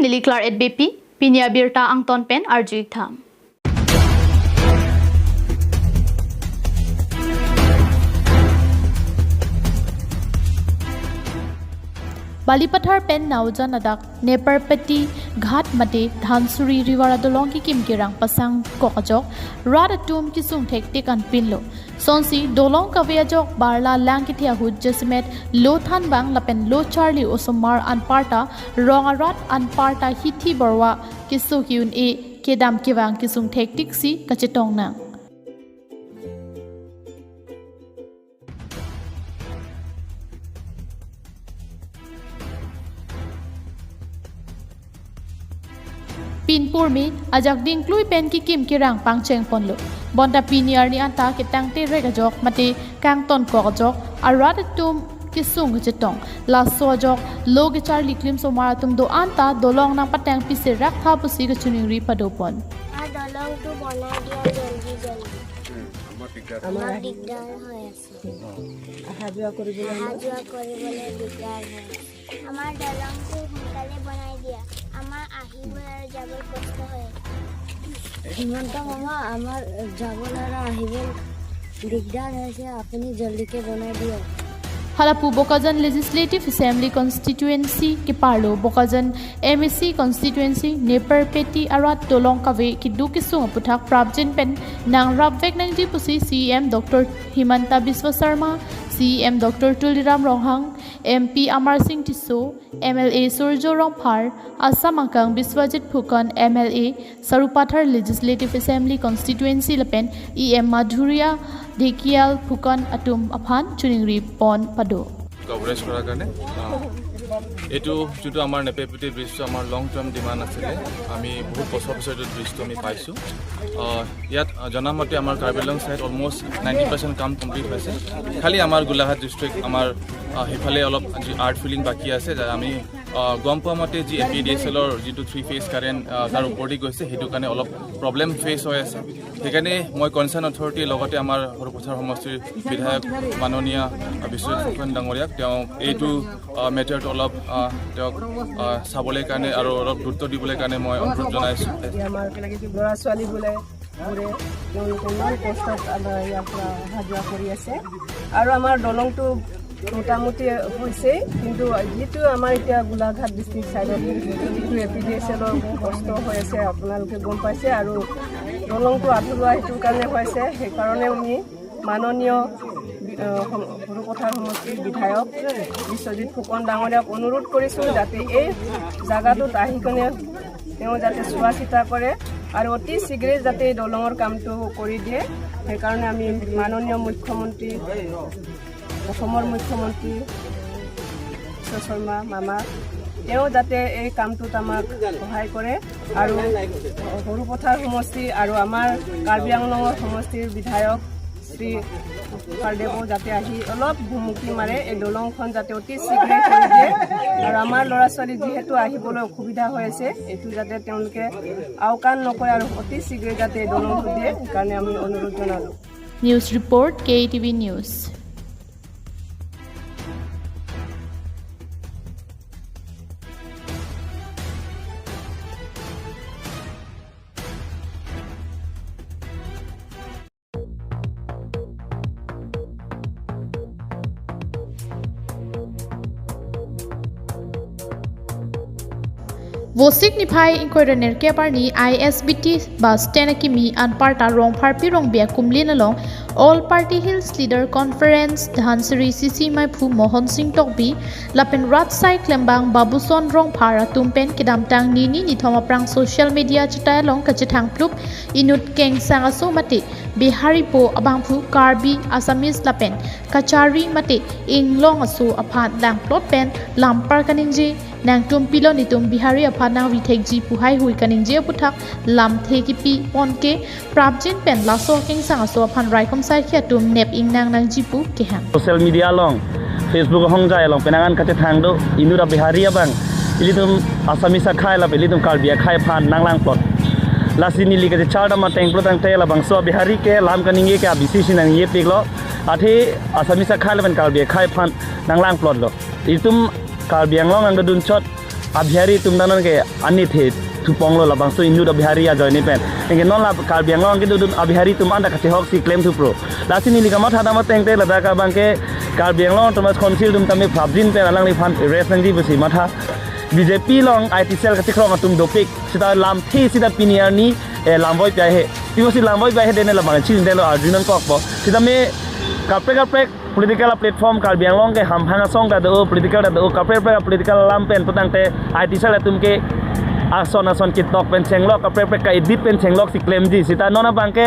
Niliklar at BP Pinia Birta Angton Pen Arjuik Tham. Balipathar pen naujan adak Neparpati Ghat mate Dhansuri river dolong ki kim kirang pasang kokajok rad tum kisung thek tek an pinlo sonsi dolong kaviajok barla langkithia hud jesmet lothan bang lapen lo charlie osomar an parta rongarat an parta hithi borwa kisu kiun e kedam kiwang kisung thek tik si kachetong na. Pinpur mi ajak ding klui pen ki kim ki rang pang cheng ponlo bonta piniar ni anta ke tangte rega jok mate kang ton ko jok arat tum ki sung chetong la so jok lo ge charlie klim so maratum do anta dolong nang patang pise rak tha pusi ge chuning ri padopon a dolong tu bonai dia joldi joldi আমাৰ দিগদাৰ হৈ আছে আহা যোৱা কৰিবলৈ দিগদাৰ হয়। আমাৰ দলংটো সোনকালে বনাই দিয়া, আমাৰ আহিব আৰু যাবলৈ কষ্ট হয়। হিমন্ত মামা, আমাৰ যাবলৈ আৰু আহিব দিগদাৰ হৈছে, আপুনি জলদিকে বনাই দিয়ক। Halapu Bokajan Legislative Assembly Constituency ke parlo Bokajan MEC Constituency Neparpeti arat dolong kave ki du kisung puthak prabjin pen nang rabvek nang ji pusi CM Dr. Himanta Biswa Sarma, CM Dr. Tuliram Ronghang, MP Amar Singh Tisso, MLA Surjo Rongphar, Assam Angkang Biswajit Phukan MLA Sarupathar Legislative Assembly Constituency lapen EM Madhuria Dhekial Phukan atum aphan chuningri pon pado coverage কৰাৰ কাৰণে এইটো যিটো আমাৰ নেপেপিটি ব্ৰিজটো আমাৰ লং term demand আছিলে, আমি বহুত বছৰ পিছত এইটো ব্ৰিজটো আমি পাইছোঁ। ইয়াত জনামতে আমাৰ কাৰ্বি আংলং ছাইড অলমষ্ট 90% কাম কমপ্লিট হৈছে। খালি আমাৰ গোলাঘাট ডিষ্ট্ৰিক্ট আমাৰ সেইফালে অলপ যি আৰ্ট ফিলিং বাকী আছে, আমি গম পোৱা মতে যি এ পি ডি এছ এলৰ যিটো 3 ফেজ কাৰেণ্ট তাৰ ওপৰতে গৈছে, সেইটো কাৰণে অলপ প্ৰব্লেম ফেচ হৈ আছে। সেইকাৰণে মই কনচাৰ্ণ অথৰিটিৰ লগতে আমাৰ সৰুপথাৰ সমষ্টিৰ বিধায়ক মাননীয় বিশ্বজিৎ ফুকন ডাঙৰীয়াক তেওঁ এইটো মেটাৰটো অলপ তেওঁক চাবলৈ কাৰণে আৰু অলপ গুৰুত্ব দিবলৈ কাৰণে মই অনুৰোধ জনাইছোঁ। আমাৰ ল'ৰা ছোৱালীবোৰে তেওঁলোকে ইমান কষ্টত আমাৰ ইয়াৰ পৰা অহা যোৱা কৰি আছে আৰু আমাৰ দলংটো মোটামুটি হৈছেই, কিন্তু যিটো আমাৰ এতিয়া গোলাঘাট ডিষ্ট্ৰিক্ট ছাইডত যিটো এ পি ডি এছ এলৰ কষ্ট হৈ আছে আপোনালোকে গম পাইছে, আৰু দলংটো আধৰুৱা সেইটোৰ কাৰণে হৈছে। সেইকাৰণে আমি মাননীয় সৰুপথাৰ সমষ্টিৰ বিধায়ক বিশ্বজিৎ ফুকন ডাঙৰীয়াক অনুৰোধ কৰিছোঁ যাতে এই জাগাটোত আহি কেনে তেওঁ যাতে চোৱা চিতা কৰে আৰু অতি শীঘ্ৰে যাতে এই দলঙৰ কামটো কৰি দিয়ে। সেইকাৰণে আমি মাননীয় মুখ্যমন্ত্ৰী, অসমৰ মুখ্যমন্ত্ৰী বিশ্ব শৰ্মা মামা, তেওঁ যাতে এই কামটোত আমাক সহায় কৰে আৰু সৰুপথাৰ সমষ্টি আৰু আমাৰ কাৰ্বি আংলঙৰ সমষ্টিৰ বিধায়ক শ্ৰী পাৰদেৱো যাতে আহি অলপ ভুমুকি মাৰে, এই দলংখন যাতে অতি শীঘ্ৰে কৰি দিয়ে আৰু আমাৰ ল'ৰা ছোৱালী যিহেতু আহিবলৈ অসুবিধা হৈ আছে, এইটো যাতে তেওঁলোকে আওকাণ নকৰে আৰু অতি শীঘ্ৰে যাতে এই দলংটো দিয়ে, সেইকাৰণে আমি অনুৰোধ জনালোঁ। News report KTV news. Vosik ni phai inquirer keparni ISBT bus stand kimi anparta rongphar pirong bia kumlin along All Party Hills Leader Conference Dhansiri CC Maiphu Mohan Singh Tokbi lapen Ratsai Klembang Babuson Rongphar tumpen kidamtang nini nithoma prang social media chita long kachithang plup inut keng sangaso mate Bihari po abangphu Karbi Assamese lapen Kachari mate inglong aso aphan lang plot pen lampar kaningji nang tum pilo nitum Bihari aphan nang vithek ji puhai hui kaningji puthak lam the ki pi ponke prabjin pen laso keng sangaso aphan raikom sai khia tum nep ing nang nang ji pu kehang social media long Facebook hong jai long penangan kache thang do inura Bihari abang ilitum Assamese khai la ilitum Karbi khai phan nang lang plot lasini li kache charda ma teng plot ang tela bang so Bihari ke lam kaninge ke abisi sinang ye peklo athe Assamese khai la ban Karbi khai phan nang lang plot lo ilitum Karbi long ang dun chot Abihari tum danon ke ani the thupong lo labang so indu Abihari a join pen engke non la Karbi Anglong ke dudun Abihari tum anda kache hok si claim thupro lasi nili ka matha dama tengte lada ka bangke Karbi Anglong Autonomous Council dum tame phabjin pen alang li phan arrest nang ji busi matha BJP long IT cell kache khrong atum dopik sita lam thi sita piniar ni lamboi pai he tibosi lamboi pai he dene labang chin delo arjunan kok bo sita me kapre kapre political platform Karbi Anglong ke hamphanga song da do political da do kapre kapre political lam pen patang te IT cell atum ke ason ason kitok pen chenglok kapre kapre ka edit pen chenglok si claim ji sita nona bangke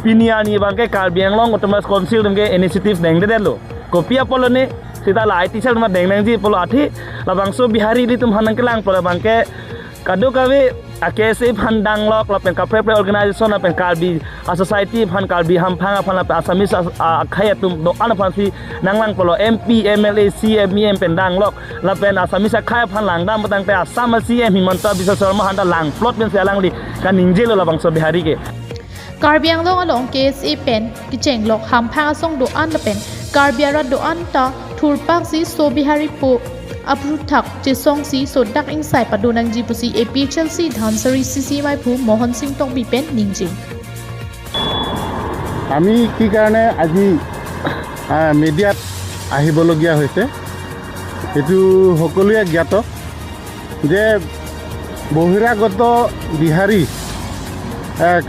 pinia ni bangke Karbi Anglong Autonomous Council dum ke initiative deng de lo kopia polone sita la IT cell ma deng deng ji polo athi la bangso Bihari li tum hanang kelang polo bangke kadu kawe AKSA phan danglok la pen kapre kapre organization la pen Karbi society phan Karbi hamphanga phan la Assamese akhaya tum do an phan si nanglang polo MP MLA CM pen danglok la pen Assamese akhaya phan langdam patang te Assam CM Himanta Biswa Sarma handa lang plot pen sialang li ka ningjelo la bangso Bihari ke Karbi Anglong along KSA pen kichenglok hamphanga song do an la pen Karbi ara do an ta thurpak si so Bihari po Apruthak Chesong si Sodak Insai Padonang Ji Pusi APHLC Dhansari CCMI Phu Mohan Singh Tokbi Pen Ningji আমি কি কাৰণে আজি মিডিয়াত আহিবলগীয়া হৈছে এটো সকলোৱে জ্ঞাত যে বহিৰাগত বিহাৰী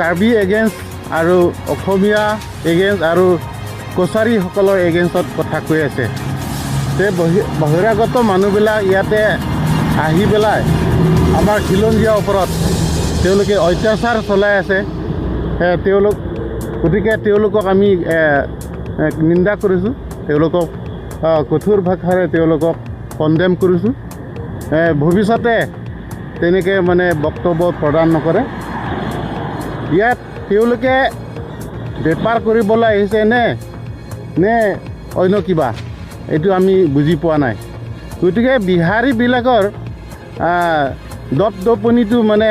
কাৰ্বি এগেইনষ্ট আৰু অসমীয়া এগেইনষ্ট আৰু কছাৰীসকলৰ এগেইনষ্টত কথা কৈ আছে। তে বহিৰাগত মানুহবিলাক ইয়াতে আহি পেলাই আমাৰ খিলঞ্জীয়াৰ ওপৰত তেওঁলোকে অত্যাচাৰ চলাই আছে। তেওঁলোক গতিকে তেওঁলোকক আমি নিন্দা কৰিছোঁ, তেওঁলোকক কঠোৰ ভাষাৰে তেওঁলোকক কণ্ডেম কৰিছোঁ। ভৱিষ্যতে তেনেকৈ মানে বক্তব্য প্ৰদান নকৰে। ইয়াত তেওঁলোকে বেপাৰ কৰিবলৈ আহিছে নে অন্য কিবা, এইটো আমি বুজি পোৱা নাই। গতিকে বিহাৰীবিলাকৰ দপদপনিটো মানে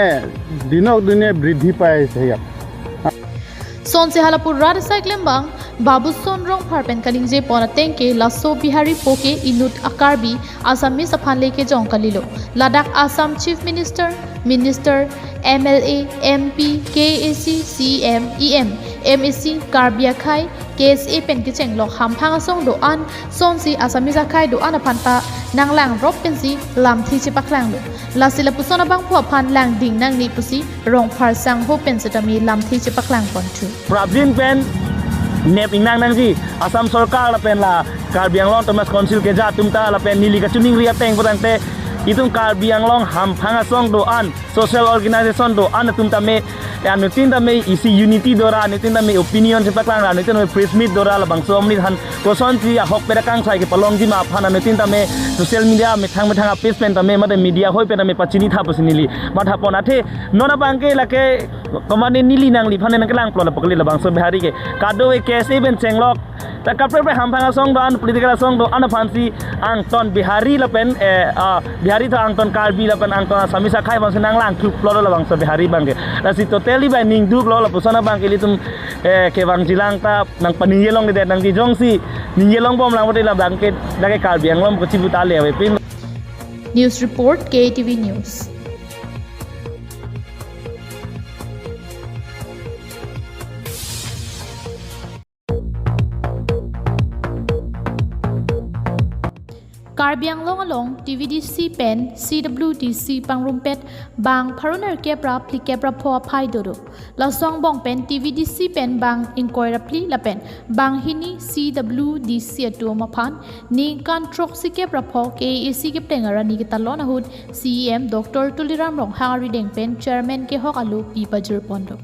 দিনক দিনে বৃদ্ধি পাই আহিছে ইয়াত। Sonsehalapur Radhasaklem bang Babu Sonrong Pharpen Kalingje Pona Tengke Lasso Bihari Poke Inut Akarbi Assamese Aphan leke jong kalilo Ladakh Assam Chief Minister, Minister, MLA, MP, KAC, CM, EM, MAC, Karbi Akhai, KSA pen ki chenglok hamphang asong do an sonsi Assamese akhai do an aphanta nanglang rop pensi lam thi chi paklang lo lasila pusona bang phu aphan lang ding nang ni pusi rong phar sang ho pen setami lam thi chi paklang pon thu Prabjin pen nep ingnang nang ji Assam Sarkar la pen la Karbi Anglong Autonomous Council ke ja tumta la pen nili ka chuning ria teng potang te itung Karbi Anglong hamphang asong do an social organization do an tumta me anutin ta me isi unity dora anutin ta me opinion se paklang anutin me press meet dora la bangso amni han koson chi hok pera kang sai ke palong ji ma phan anutin ta me social media me thang me thang page pen ta me ma media hoi pen me pachini tha pasinili ma tha pon athe nona bangke lake komane nili nang li phane nang lang plo la pakli la bangso Bihari ke kado e kese ben chenglok ta kapre pe hamphang asong do an political asong do an phansi ang ton Bihari la pen Bihari tha ang ton Karbi la pen ang ton Assamese khai bangso nang lang thu plo la bangso Bihari bangke la si totally ba ning duk lo la pusana bangke litum ke bang jilang ta nang paningelong de nang ji jong si ningelong bom lang bote la bangke lake Karbi Anglong ko chibuta le pin. News report KTV News. Karbi Anglong along TVDC pen CWDC Pangrumpet bang pharonar kepra pli kepra phoa phai dodo lasong bong pen TVDC pen bang inquiry pli la pen bang hini CWDC atu maphan ni kan troxi kepra pho KAC ke plengara ni ke talon ahud CEM Dr. Tuliram Rong hangari deng pen chairman ke hok alu pi pajur pondo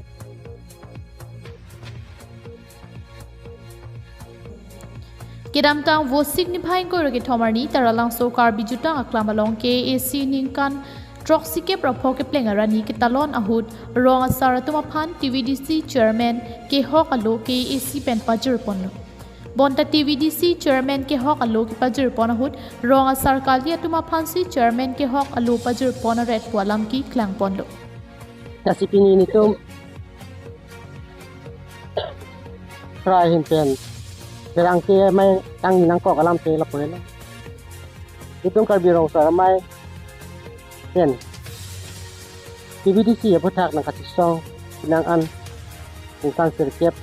Kedamtang wo signifying ko roge thomarni taralang so Karbi jutang aklamalong KAC ningkan troxi ke prapho ke plengara ni ke talon ahud rong asara tuma phan TVDC chairman ke hok alo KAC pen pajur ponno bonta TVDC chairman ke hok alo ke pajur pon ahud rong asar kalia tuma phan si chairman ke hok alo pajur pon red pualam ki klang ponlo tasipini ni tum try him pen berang ke mai tang nang ko kalam te la poela itum Karbi rong sar mai pen TVDC ya puthak nang kachisong pinang an kang sirkep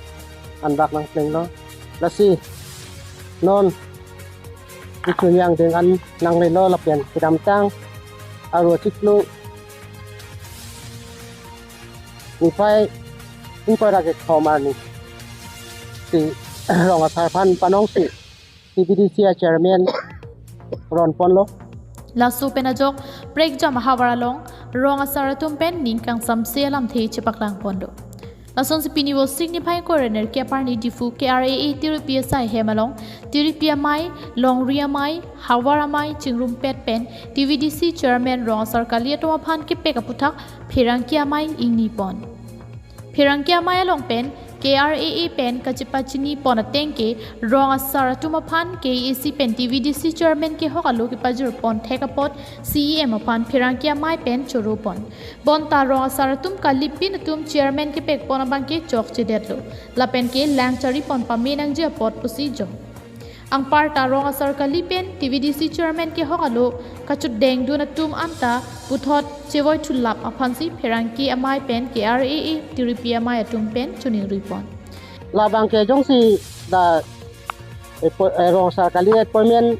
an bak nang pleng lo lasi non ichun yang deng an nang le lo la pen kidam tang aro chiklu ni pai ni pai ra ke khomar ni si rong asar phan panong si TVDC chairman ron pon lo lasu penajok prek jam hawaralong rong asaratum pen ningkang samse alam the chepaklang pondo lason si pini wo signify korener ke parni difu KRAA tirupia sai hemalong tirupia mai longria mai hawaramai chingrum pet pen TVDC chairman rong asar kalia toma phan ke pekaputhak pherangkia mai ingni pon pherangkia mai along pen KRAA pen kachipachini pon tengke rong asara tumaphan KAC pen TVDC chairman ke hokalo ke pajur pon thekapot CEM phan pherangkia mai pen choropon bonta rong asara tum kalipin tum chairman ke pek pon bang ke chok chedetlo la pen ke langchari pon pa menang je pot pusi jo ang parta rong asar kalipen TVDC chairman ke hokalo kachut deng duna tum anta puthot chewoi thulap aphansi pherangki amai pen KRAA tiripia mai atum pen chuning ripon la bang ke jong si da rong sar kali appointment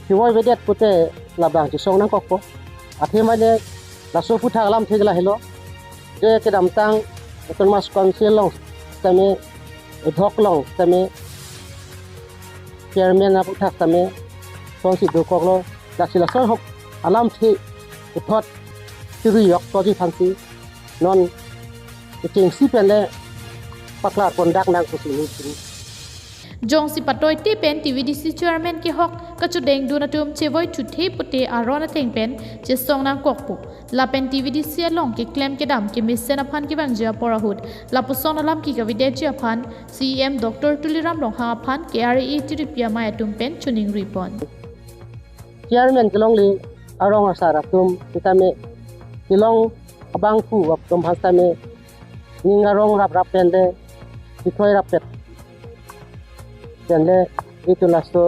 hiwoi vedet pute la bang chi song nang kok po athe mane la so putha lam thegla helo je ke dam tang autonomous council long tame dhok long tame chairman apu thak tame song si do kok lo la si la so hok alam the uthot tiri yok to ji phansi non ching si pen le pakla kon dak nang kusi ni jong si patoi te pen TVDC chairman ke hok kachu deng du na tum chewoi thu the pute arona teng pen che song nang kok pu la pen TVDC along ke claim ke dam ke mission aphan ke bang ja porahut la puson alam ki kavide che aphan CEM Dr. Tuliram Rongha aphan KRAA tiripia mai atum pen chuning ripon chairman kelong li arong asara tum kitame kilong abang pu ap tum hasame ningarong rap rap pen de dikoi rap pet pen le itu lasto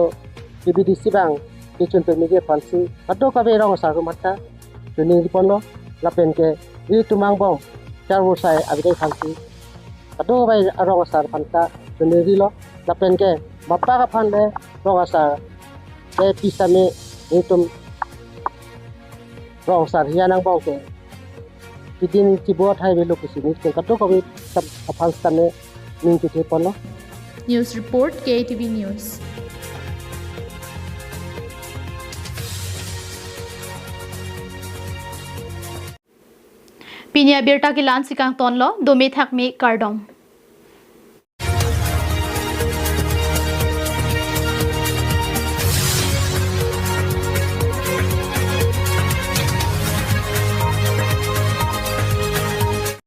TVDC bang kichun to mige phansi ado ka be rong asar mata chuning ripon lo la pen ke itu mang bong char wo sai abide phansi ado bai arong asar phanta chuning ri lo la pen ke bappa ka phan le rong asar ke pisame itu rong sar hianang bong ke idin keyboard hai be lo kusi ni ke kato ko sab aphan stane ning ki the pon lo. News report KTV News. Pinia birta ki lan sikang tonlo domi thakmi kardom.